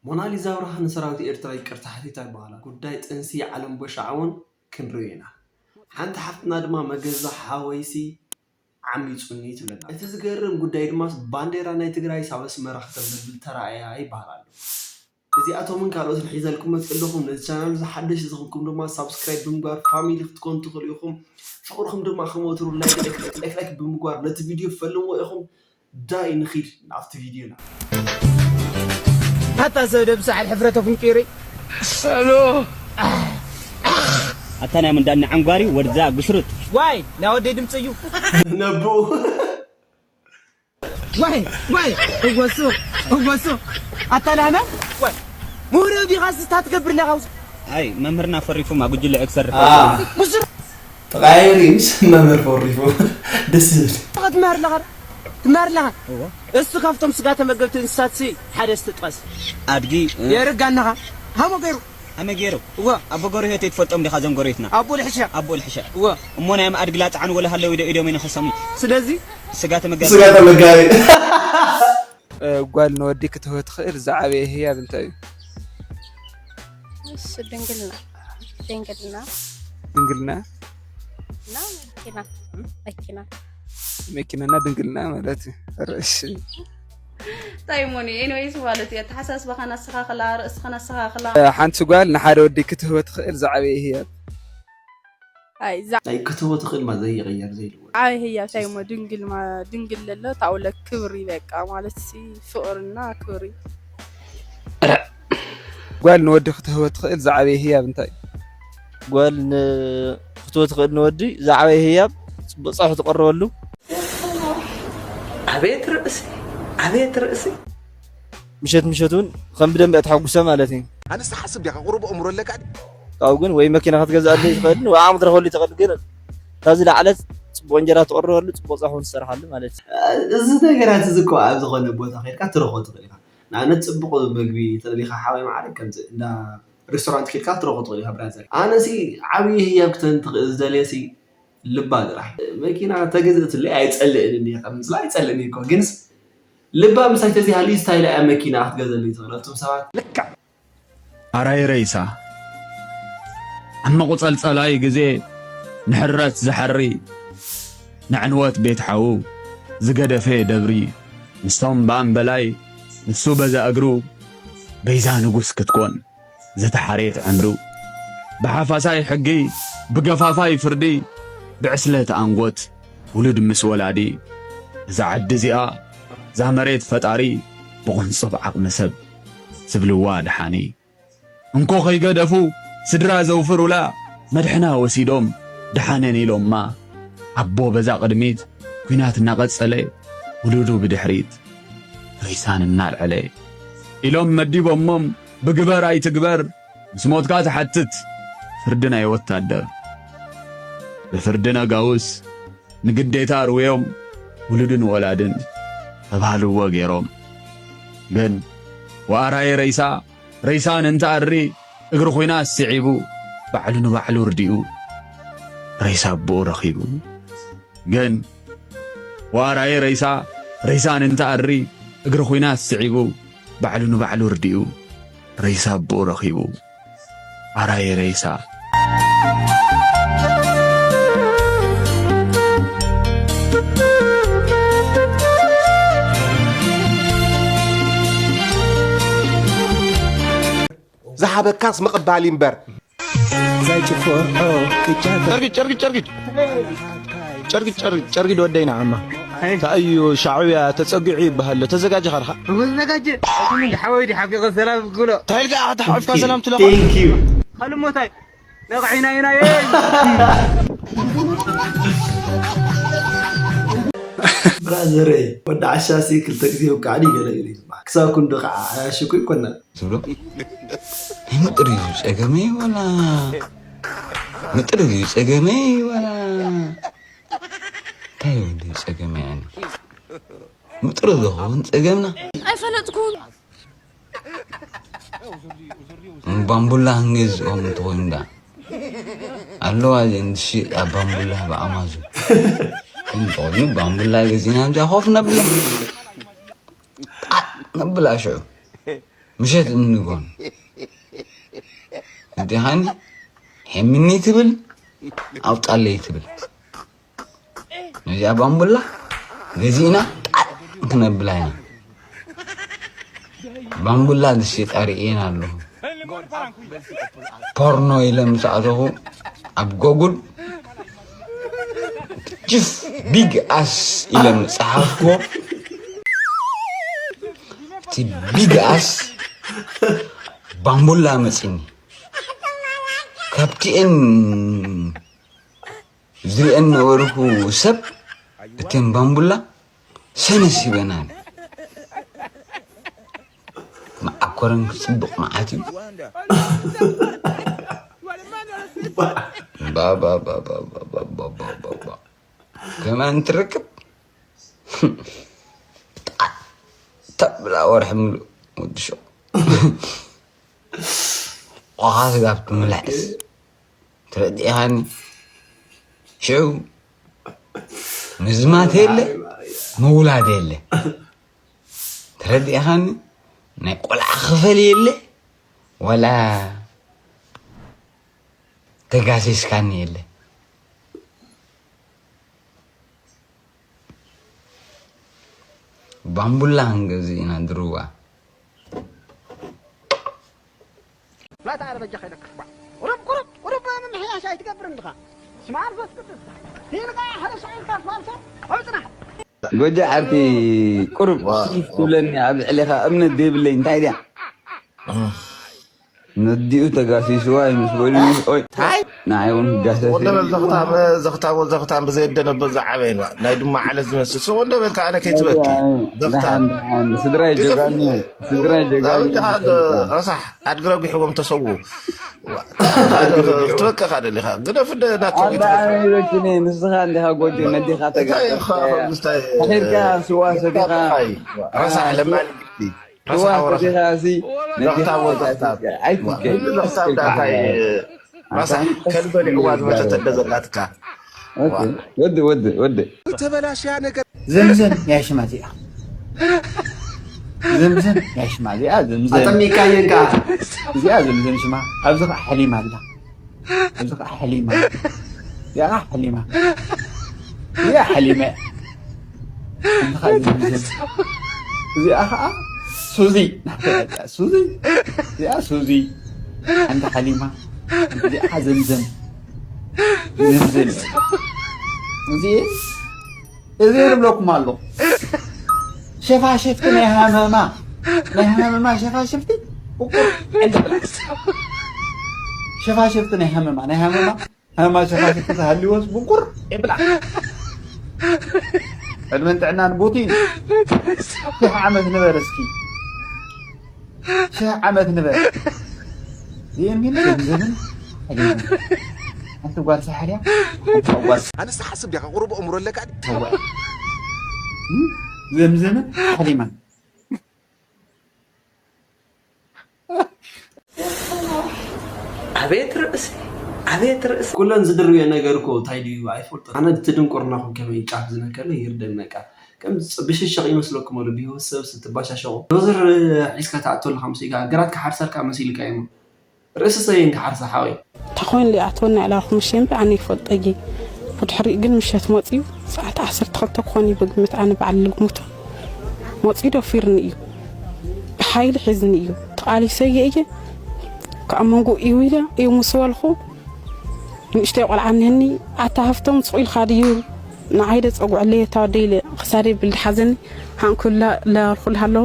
ሞናሊዛ ኣብርሃ ንሰራዊት ኤርትራ ይቅርታ ሓቲታ ይበሃላ። ጉዳይ ጥንሲ ዓለም ቦሻዕ እውን ክንርእዮ ኢና። ሓንቲ ሓፍትና ድማ መገዛ ሓወይሲ ዓሚጹኒ ትብለና። እቲ ዝገርም ጉዳይ ድማ ባንዴራ ናይ ትግራይ ሳብ ኣስመራ ክተንበልብል ተራእያ ይበሃል ኣሎ። እዚኣቶምን ካልኦትን ሒዘልኩም መፂእ ኣለኹም። ነዚ ቻናል እዚ ሓደሽ ዝኾንኩም ድማ ሳብስክራይብ ብምግባር ፋሚሊ ክትኮኑ ትኽእሉ ኢኹም። ፍቕርኹም ድማ ከም ወትሩ ላይክ ላይክ ላይክ ላይክ ላይክ ብምግባር ነቲ ቪድዮ ፈልምዎ ኢኹም። ዳይ ንኺድ ናብቲ ቪድዮና። ኣታ ሰብ ደብሳዕ ሕፍረተ ፍንጪሪ። ሰሎ ኣታ ናይ ምንዳኒ ዓንጓሪ ወድዛ ጉስሩጥ። ዋይ ናይ ወደይ ድምፂ እዩ። ነብኡ ዋይ ዋይ እወሱ እወሱ ኣታ ናህና ዋይ ምሁር ዲኻ ስታ ትገብር ኣለኻ። ኣይ መምህርና ፈሪፉማ ጉጅለ ክሰርሕ ጉስሩ ተቓየሪ ምስ መምህር ፈሪፉ ደስ ዝብል ትመሃር ኣለኻ ትመሃር ኣለኻ። እሱ ካብቶም ስጋ ተመገብቲ እንስሳት ሲ ሓደ እስቲ ጥቀስ። ኣድጊ የርጋናኻ ሃሞ ገይሩ ኣመ ገይሩ እወ ኣቦ ገሩ ህይወት ትፈልጦም ዲኻ ዘንጎረይትና ኣቦ ልሕሻ ኣቦ ልሕሻ እወ እሞ ናይ ኣድጊ ላፅዓን ወለ ሃለዊ ዶ ኢዶም ይንኸሰሙ ስለዚ ስጋ ተመጋቢ ስጋ ተመጋቢ እ፣ ጓል ንወዲ ክትህቦ ትኽእል ዝዓበየ ህያብ እንታይ እዩ? እሺ ድንግልና ድንግልና ድንግልና እና መኪና መኪና መኪናና ድንግልና ማለት እዩ። ኧረ እሺ እንታይ እሞኒ ኤኒዌይስ ማለት እዩ ኣተሓሳስባኻን ኣስተኻኽላ ርእስኻን ኣስተኻኽላ እ፣ ሓንቲ ጓል ንሓደ ወዲ ክትህቦ ትኽእል ዝዓበየ ህያብ ኣይ እዛ ናይ ክትህቦ ትኽእል ማ ዘይቕየር ዘይልወጥ ዓበይ ህያብ እንታይ እሞ ድንግል ማ- ድንግል ለሎ ታውለ ክብሪ በቃ ማለት ሲ ፍቕርና ክብሪ ጓል ንወዲ ክትህቦ ትኽእል ዝዓበየ ህያብ እንታይ እዩ? ጓል ን- ክትህቦ ትኽእል ንወዲ ዝዓበየ ህያብ ፅቡቕ ፀብሒ ትቐርበሉ ኣቤት ርእሲ ኣቤት ርእሲ ምሸት ምሸት እውን ከም ብደንብ እያ ተሓጉሰ ማለት እዩ ኣንስ ትሓስብ ዲኻ ቁሩብ ኣእምሮ ኣለካ ድዩ ካብኡ ግን ወይ መኪና ክትገዝኣሉ ትኽእል ወይ ዓቕሚ ትረኽበሉ ትኽእል ግን ካብዚ ላዕለት ፅቡቕ እንጀራ ትቐርበሉ ፅቡቕ ፀብሒ እውን ትሰርሓሉ ማለት እዩ እዚ ነገራት እዚ እኮ ኣብ ዝኾነ ቦታ ከድካ ትረኽቦ ትኽእል ኢኻ። ንኣብነት ፅቡቕ ምግቢ ተደሊኻ ሓወይ ማዕረ ከምዚ እንዳ ሬስቶራንት ከድካ ትረኽቦ ትኽእል ኢኻ ብራዘር። ኣነሲ ዓብዪ ህያብ ክተን ዝደልየሲ ልባ ጥራሕ መኪና ተገዝእትለይ ኣይፀልእን እየ ከምስላ ኣይፀልእን እኮ ግንስ ልባ ምሳይ ተዚሃልዩ ስታይል እያ መኪና ክትገዘልይ ትኽእል ኣቱም ሰባት ልክዕ ኣራይ ረይሳ ኣብ መቑጸልጸላይ ግዜ ንሕረት ዝሓሪ ንዕንወት ቤት ሓዉ ዝገደፈ ደብሪ ምስቶም ብኣምበላይ ንሱ በዛ እግሩ በይዛ ንጉስ ክትኮን ዝተሓርየት ዕምሩ ብሓፋሳይ ሕጊ ብገፋፋይ ፍርዲ ብዕስለት ኣንጎት ውሉድ ምስ ወላዲ እዛ ዓዲ እዚኣ እዛ መሬት ፈጣሪ ብቑንጽብ ዓቕሚ ሰብ ዝብልዋ ደሓኒ እንኮ ከይገደፉ ስድራ ዘውፍሩላ መድሕና ወሲዶም ደሓነን ኢሎማ ኣቦ በዛ ቅድሚት ኲናት እናቐጸለ ውሉዱ ብድሕሪት ሬሳን እናልዐለ ኢሎም መዲቦሞም ብግበር ኣይትግበር ምስ ሞትካ ትሓትት ፍርዲ ናይ ወታደር ብፍርዲ ነጋውስ ንግዴታ ርውዮም ውሉድን ወላድን ተባህልዎ ገይሮም ግን ወኣራይ ረይሳ ረይሳ ንንትኣሪ እግሪ ኹናት ስዒቡ ባዕሉ ንባዕሉ ርዲኡ ረይሳ ኣቦኡ ረኺቡ ግን ወኣራይ ረይሳ ረይሳ ንንትኣሪ እግሪ ኹናት ስዒቡ ባዕሉ ንባዕሉ ርዲኡ ረይሳ ኣቦኡ ረኺቡ ኣራይ ረይሳ ዝሃበካስ ምቕባል እምበር ዛይጭፎ ቅጫ ጨርጊ ጨርጊ ጨርጊ ጨርጊ ጨርጊ ጨርጊ ወደይና ዓማ እንታይ እዩ ሻዕብያ ተጸጊዑ ይበሃል ኣሎ ተዘጋጀኻ ድኻ ተዘጋጀ ሓወይ ዲ ሓቂቐ ሰላም ክብሎ እንታይ ኢልካ ተሓፍካ ሰላም ትለኻ ካልእ ሞታይ ነቕዒና ኢና ብራዘረይ ወዲ ዓሻሲ ክልተ ግዜ ይውቃዕኒ ገለ እዩ ዝበሃል ክሳብ ክንዱ ከዓ ኣያሽኩ ይኮና ትብሎ ናይ ምጥሪ እዩ ጸገመይ ወላ ምጥሪ እዩ ጸገመይ ወላ እንታይ እዩ እንዲ ጸገመይ ኣነ ምጥሪ ዝኸውን ጸገምና ኣይፈለጥኩን ባምቡላ ክንገዝኦም እንተኾይኑ ዳ ኣለዋ እዚአን ዝሽየጣ ባምቡላ ብኣማዞን እንተኾይኑ ባምቡላ ገዚእና ኣብዚኣ ኮፍ ነብላ ጣጥ ነብላ ሽዑ ምሸት እንጎን እንዲኻኒ ሄምኒ ትብል ኣውጣለይ ትብል። ነዚኣ ባምቡላ ገዚእና ጣል ክነብላ ኢና። ባምቡላ ዝሸጣ ርእየን ኣለኹ። ፖርኖ ኢለ ምስ ኣተኹ ኣብ ጎጉል ጅፍ ቢግ ኣስ ኢለ ምጽሓፍኩዎ። እቲ ቢግ ኣስ ባምቡላ መጺኒ። ካብቲኤን ዝሪኤን ነበርኩ ሰብ እተን ባምቡላ ሰነስ ሂበናን። መዓኮረን ክጽብቕ መዓት እዩ። ባባባባባባባባባ ከማን ትረክብ። ተብላ ወርሒ ምሉእ ወዲ ሸው ቆኻ ስጋብ ትምልሕስ። ተረዲእኻኒ? ሽዑ ምዝማት የለ፣ ምውላድ የለ። ተረዲእኻኒ? ናይ ቆልዓ ክፈል የለ፣ ዋላ ተጋሲስካኒ የለ። ባምቡላ ክንገዝእ ኢና ድርዋ። لا تعال بجا خيرك. قرب، قرب، قرب، ما من حياش هاي تقبر عندها. اسمع الفوس كتبت. هي لقى حدا شعير كان فالسة. أو تنح. ጎጃ ዓርኪ ቁሩብ ዋ። ትብለኒ ኣብ ልዕሌኻ እምነት ዘይብለይ እንታይ ድያ? ነዲኡ ተጋሲስዋ እዩ ምስ በሉኒ፣ ኦይ፣ ታይ? ንዓይ እውን ክጋሰስ ወደ እዩ። በል ዘኽታም፣ ዘኽታም፣ ዘኽታም ብዘየደነ በዛ ዓበይና። ናይ ድማ ዓለት ዝመስል ሰው ወደ በል ከኣነ ከይትበኪ። ዘኽታም። ደሓን፣ ደሓን። ስድራይ ጀጋኑ፣ ስድራይ ጀጋኑ። ኣበጃ ሓደ ረሳሕ ኣድግረጉ ይሕዎም ተሰዉ። ትበቅኻ ደሊኻ። ግደፍ እንደ ናትኩም ኣንተ ይትበቅ። ኣበይ በኪነ፣ ንስኻ እንዲኻ ጎጆ ነዲኻ እንታይ ተጋጨ። ኢኻ ከምዚ እንታይ ኣኺልካ ስዋ ሰቲኻ። እንታይ? ረሳሕ ለማኒ ግዲ። ረሳሕ ስዋ ወረሰ። ሰቲኻ ሲ ነዲኻ ዘኽታም ወዘኽታም። ኣይትንከ። ምንድን ዘኽታም ዳታ እዩ? ረሳሕ ከልቢ በሊዕዋ ዝበተተ እንደ ዘላትካ። ኦኬ። ወዲ፣ ወዲ፣ ወዲ። ተበላሽያ ነገር። ዘምዘም ያሽማ እዚኣ። ዘምዘም ያሽማ እዚኣ፣ ዘምዘም። ኣጠሚቃየን ከኣ። እዚኣ ዘምዘም ሽማ። ኣብዚ ኸዓ ሓሊማ ኣላ። ኣብዚ ኸዓ ሓሊማ። እዚኣ ኸዓ ሓሊማ። እዚኣ ሓሊመ። ሓንቲ ኸዓ ዘምዘም። እዚኣ ኸዓ ሱዚ። ሱዚ። እዚኣ ሱዚ። ሓንቲ ሓሊማ። እዚኣ ኸዓ ዘምዘም። ዘምዘም። እዚ እዚ ይብለኩም ኣሎ። ሸፋሽፍቲ ናይ ሃመማ፣ ናይ ሃመማ ሸፋሽፍቲ ብቁር ዕንዲ ብላ። ሸፋሽፍቲ ናይ ሃመማ፣ ናይ ሃመማ፣ ሃመማ ሸፋሽፍቲ ተሃልዎስ ብቁር ይብላ። ዕድመን ጥዕናን ቡቲን። ሽሕ ዓመት ንበር እስኪ። ሽሕ ዓመት ንበር። ዚኤም ግን ዘምዘምን ሓሊማን። ሓንቲ ጓል ሳሕል እያ፣ ሓንቲ ጓል ኣነስ ሓስብ ዲኻ ቁሩብ ኣእምሮ ኣለካ ድዩ? ተወ። እም? ዘምዘምን ሓሊማን። ኣቤት ርእሲ፣ ኣቤት ርእሲ። ኩለን ዝድርብዮ ነገር እኮ እንታይ ድዩ ኣይፈልጦ። ኣነ እቲ ድንቁርናኹም ከመይ ጫፍ ዝነከለ ይርደም በቃ። ከም ብሽሸቕ ይመስለኩም ኣሎ ብህይወት ሰብስ ትባሻሸቑ። ዶዘር ሒዝካ ትኣቱ ኣለኻ መሲልካ፣ ግራት ክሓርሰልካ መሲልካ እዩ። ርእሲ ሰየን ክሓርሳ ሓወይ። እንታይ ኮይኑ ሊኣትወና ኢላልኩም እሺ እምበር ኣነ ይፈልጦ እየ። ብድሕሪኡ ግን ምሸት መፂኡ ሰዓት ዓሰርተ ክልተ ክኾን እዩ ብግምት ኣነ በዓል ልግምቶ። መፂኡ ደፊርኒ እዩ። ብሓይሊ ሒዝኒ እዩ። ተቓሊሰ እየ እየ። ካብ መንጎ እዩ ኢለ እዩ ምስ በልኹ ንእሽተይ ቆልዓ እኒሀኒ፣ ኣታ ሃፍቶም ስቕ ኢልካ ድዩ ንዓይ ዶ ጸጉዐለይ እታ ወደይ ኢለ ክሳደይ ብልዲ ሓዘኒ፣ ሃንኩላ ላበልኩላ ሃለዉ፣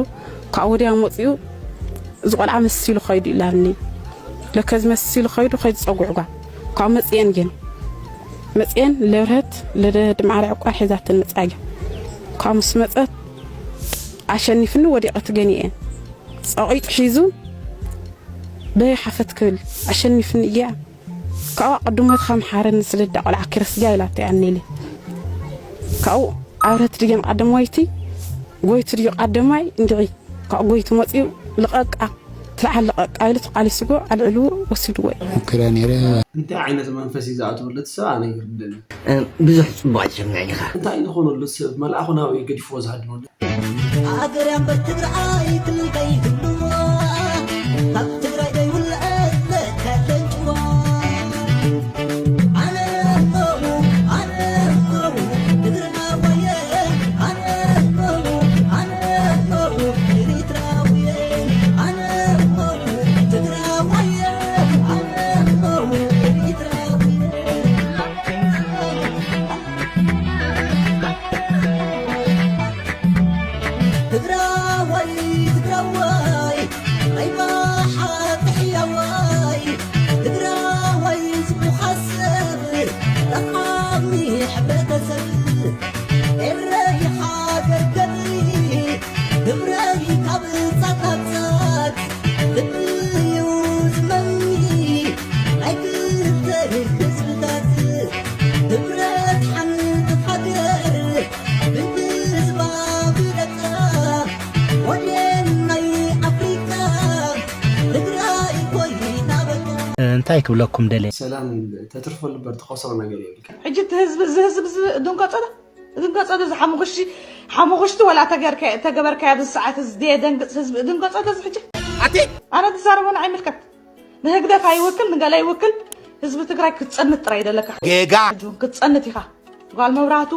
ካብኡ ወዲያ መጺኡ፣ እዚ ቆልዓ መሲሉ ኸይዱ ኢላኒ። ለከ እዚ መሲሉ ኸይዱ፣ ኸይዱ ጸጉዕ ጓል። ካብኡ መጺኤን ግን፣ መጺኤን ለብርሀት ለደ ድማዕሪ ዕቋር ሒዛተን መጺኣ ግን። ካብኡ ምስ መጸት፣ ኣሸኒፍኒ ወዲቐት ገኒኤን። ጸቒጡ ሒዙ፣ በይ ሓፈት ክብል፣ ኣሸኒፍኒ እያ። ካብኡ ቅድሞትኻ መሓረኒ ስለ እዳ ቆልዓ ኪረስጋ ኢላቶ እያ ኔሊ። ካብኡ ኣብረት ድየን ቀዳመይቲ፣ ጎይቱ ድዩ ቀዳማይ እንድዒ። ካብኡ ጎይቱ መጺኡ ልቐቃ፣ ትልዓል ልቐቃ ኢሉ ተቓሊስዎ ኣልዕልዎ ወሲድዎ እዩ። ሙከራ ነይረ። እንታይ ዓይነት መንፈስ እዩ ዝኣትወሉ እቲ ሰብ ኣነ ይርደኒ። ብዙሕ ጽቡቕ ኣይትሰምዕን ኢኻ። እንታይ ዝኾነሉ ሰብ መልኣኹ ናብኡ እዩ ገዲፍዎ ዝሃድመሉ። ሃገር እያ እምበር ትግራይ ክልል ከይህሉ። እንታይ ክብለኩም ደለ? ሰላም ተትርፈሉ እምበር ትኸስሮ ነገር የብልካ። ሕጂ እቲ ህዝቢ እዚ ህዝቢ እዚ ድንገፀዶ ድንገፀዶ እዚ ሓሙኽሽቲ ሓሙኽሽቲ ወላ ተገርካ- ተገበርካዮ ኣብዚ ሰዓት እዚ ደንግፅ ህዝቢ ድንገፀዶ እዚ ሕጂ ኣቲ ኣነ ትዛረቦን ኣይምልከት ንህግደፍ ኣይውክል ንገለ ይውክል ህዝቢ ትግራይ ክትፀንት ጥራይ ደለካ ጌጋ ሕጂ እውን ክትፀንት ኢኻ ጓል መብራህቱ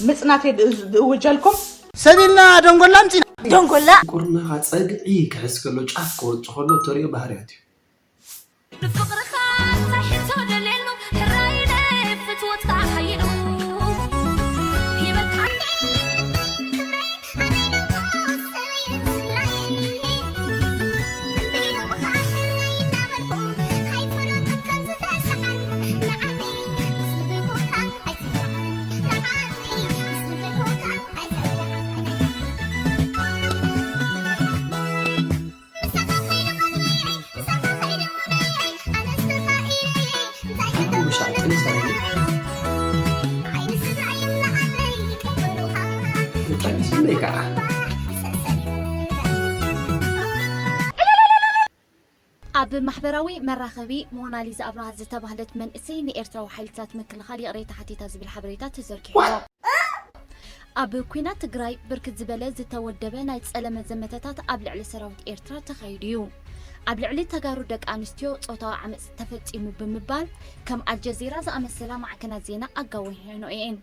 ምፅናት እየ ድእውጀልኩም ሰብ ኢልና ደንጎላ ኣምፂና ደንጎላ ቁርናኻ ጸግዒ ክሕዝ ከሎ ጫፍ ክወጽእ ከሎ እተርእዮ ባህርያት እዩ። ንፍቕርኻ እንታይ ሕቶ ደልየሉ ሕራይ ናይ ፍትወትካ ሓይሉ ሂበካ ብጣዕሚ ስመይ ከዓ ኣብ ማሕበራዊ መራኸቢ ሞናሊዛ ኣብርሃ ዝተባህለት መንእሰይ ንኤርትራዊ ሓይልታት ምክልኻል ይቕሬታ ሓቲታ ዝብል ሓበሬታ ተዘርጊሑ ኣሎ። ኣብ ኲናት ትግራይ ብርክት ዝበለ ዝተወደበ ናይ ጸለመ ዘመተታት ኣብ ልዕሊ ሰራዊት ኤርትራ ተኻይዱ እዩ። ኣብ ልዕሊ ተጋሩ ደቂ ኣንስትዮ ጾታዊ ዓመጽ ተፈጺሙ ብምባል ከም ኣልጀዚራ ዝኣመሰላ ማዕከናት ዜና ኣጋዊሐንኦ እየን።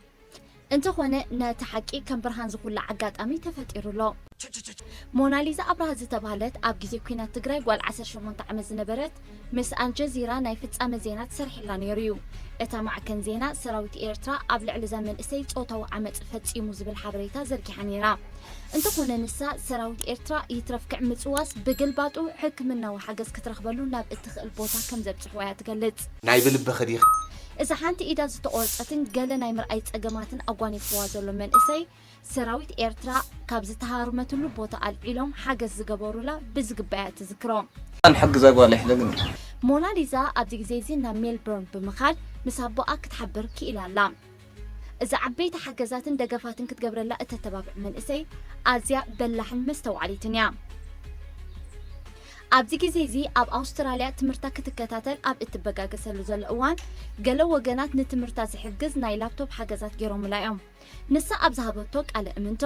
እንተኾነ ነቲ ሓቂ ከም ብርሃን ዝኹላዕ ኣጋጣሚ ተፈጢሩ ኣሎ። ሞናሊዛ ኣብርሃ ዝተባህለት ኣብ ግዜ ኲናት ትግራይ ጓል ዓሰርተ ሸሞንተ ዓመት ዝነበረት ምስ ኣልጀዚራ ናይ ፍጻመ ዜና ትሰርሕላ ነይሩ እዩ። እታ ማዕከን ዜና ሰራዊት ኤርትራ ኣብ ልዕሊ እዛ መንእሰይ ጾታዊ ዓመጽ ፈጺሙ ዝብል ሓበሬታ ዘርጊሓ ነይራ። እንተኾነ ንሳ ሰራዊት ኤርትራ ይትረፍ ክዕምጽዋስ ብግልባጡ ሕክምናዊ ሓገዝ ክትረኽበሉ ናብ እትኽእል ቦታ ከም ዘብጽሕዋ እያ ትገልጽ። ናይ ብልቢ ኸዲኽ እዛ ሓንቲ ኢዳ ዝተቖርጸትን ገለ ናይ ምርኣይ ጸገማትን ኣጓኒፍዋ ዘሎ መንእሰይ ሰራዊት ኤርትራ ካብ ዝተሃርመትሉ ቦታ ኣልዒሎም ሓገዝ ዝገበሩላ ብዝግባእ እያ ትዝክሮ። ንሕግዛ ጓል ኣሕለ ግን ሞናሊዛ ኣብዚ ግዜ እዚ ናብ ሜልቦርን ብምኻድ ምስ ኣቦኣ ክትሓብር ክኢላ ኣላ። እዚ ዓበይቲ ሓገዛትን ደገፋትን ክትገብረላ እተተባብዕ መንእሰይ ኣዝያ በላሕን መስተውዓሊትን እያ። ኣብዚ ግዜ እዚ ኣብ ኣውስትራልያ ትምህርታ ክትከታተል ኣብ እትበጋገሰሉ ዘሎ እዋን ገለ ወገናት ንትምህርታ ዝሕግዝ ናይ ላፕቶፕ ሓገዛት ገይሮምላ እዮም። ንሳ ኣብ ዝሃበቶ ቃለ እምንቶ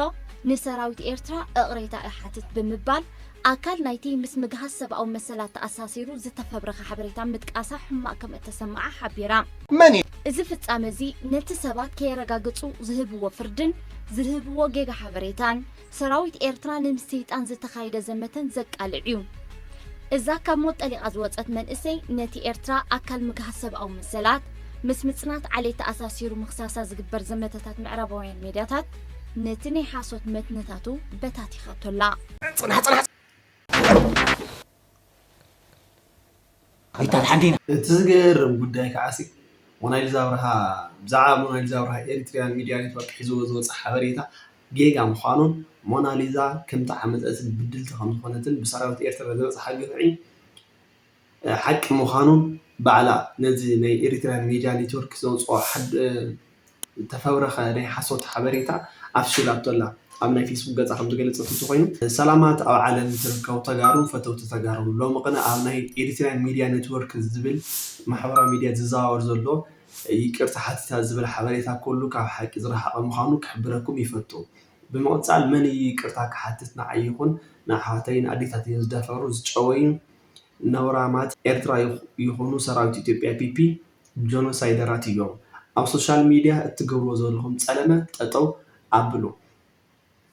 ንሰራዊት ኤርትራ እቕሬታ እሓትት ብምባል ኣካል ናይቲ ምስ ምግሃስ ሰብኣዊ መሰላት ተኣሳሲሩ ዝተፈብረኸ ሓበሬታ ምጥቃሳ ሕማቕ ከም እተሰምዓ ሓቢራ። መን እዩ? እዚ ፍጻመ እዚ ነቲ ሰባት ከየረጋግጹ ዝህብዎ ፍርድን ዝህብዎ ጌጋ ሓበሬታን ሰራዊት ኤርትራ ንምስይጣን ዝተኻየደ ዘመተን ዘቃልዕ እዩ። እዛ ካብ ሞት ጠሊቓ ዝወጸት መንእሰይ ነቲ ኤርትራ ኣካል ምግሃስ ሰብኣዊ መሰላት ምስ ምጽናት ዓሌት ተኣሳሲሩ ምኽሳሳ ዝግበር ዘመተታት ምዕራባውያን ሜድያታት ነቲ ናይ ሓሶት መትንታቱ በታቲኻቶ ኣላ። ጽናሕ ጽናሕ ኣይታል ሓንዴና እቲ ዝገርም ጉዳይ ከዓሲ ሞናሊዛ ኣብርሃ ብዛዕባ ሞናሊዛ ኣብርሃ ኤሪትሪያን ሚድያ ኔትወርክ ሒዝዎ ዝወፀ ሓበሬታ ጌጋ ምዃኑን ሞናሊዛ ከምቲ ዓመፀትን ብድልቲ ከምዝኾነትን ብሰራዊት ኤርትራ ዝበፅሓ ግፍዒ ሓቂ ምዃኑን ባዕላ ነዚ ናይ ኤሪትሪያን ሚድያ ኔትወርክ ዘውፅኦ ዝተፈብረኸ ናይ ሓሶት ሓበሬታ ኣፍሺላቶ ኣላ። ኣብ ናይ ፌስቡክ ገፃ ከም ዝገለፀት እንተኾይኑ ሰላማት ኣብ ዓለም ትርከቡ ተጋሩን ፈተውቲ ተጋሩን ሎሚ ቅነ ኣብ ናይ ኤሪትሪያን ሚድያ ኔትወርክ ዝብል ማሕበራዊ ሚድያ ዝዘዋወር ዘሎ ይቅርታ ሓቲታ ዝብል ሓበሬታ ኩሉ ካብ ሓቂ ዝረሓቐ ምዃኑ ክሕብረኩም ይፈቱ። ብምቕፃል መን እዩ ይቅርታ ክሓትት ንዓይ ይኹን ንኣሕዋተይን ኣዴታተይን ዝደፈሩ ዝጨወዩ ነውራማት ኤርትራ ይኹኑ ሰራዊት ኢትዮጵያ ፒፒ ጆኖሳይደራት እዮም። ኣብ ሶሻል ሚድያ እትገብርዎ ዘለኹም ጸለመ ጠጠው ኣብሉ።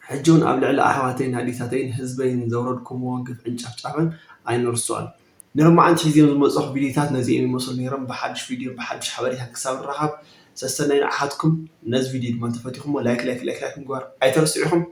ሕጂ እውን ኣብ ልዕሊ ኣሕዋተይን ኣዴታተይን ህዝበይን ዘውረድኩምዎ ግፍዕን ጨፍጫፍን ኣይንርስዖን። ንርማዓንቲ ሒዝዮም ዝመፅኹ ቪዲዮታት ነዚኦም ይመስሉ ነይሮም። ብሓድሽ ቪድዮ ብሓድሽ ሓበሬታን ክሳብ ንራኸብ ሰሰናዩ ንዓኻትኩም። ነዚ ቪድዮ ድማ እንተፈቲኹሞ ላይክ ላይክ ላይክ ላይክ ምግባር ኣይተርስዑ ኢኹም።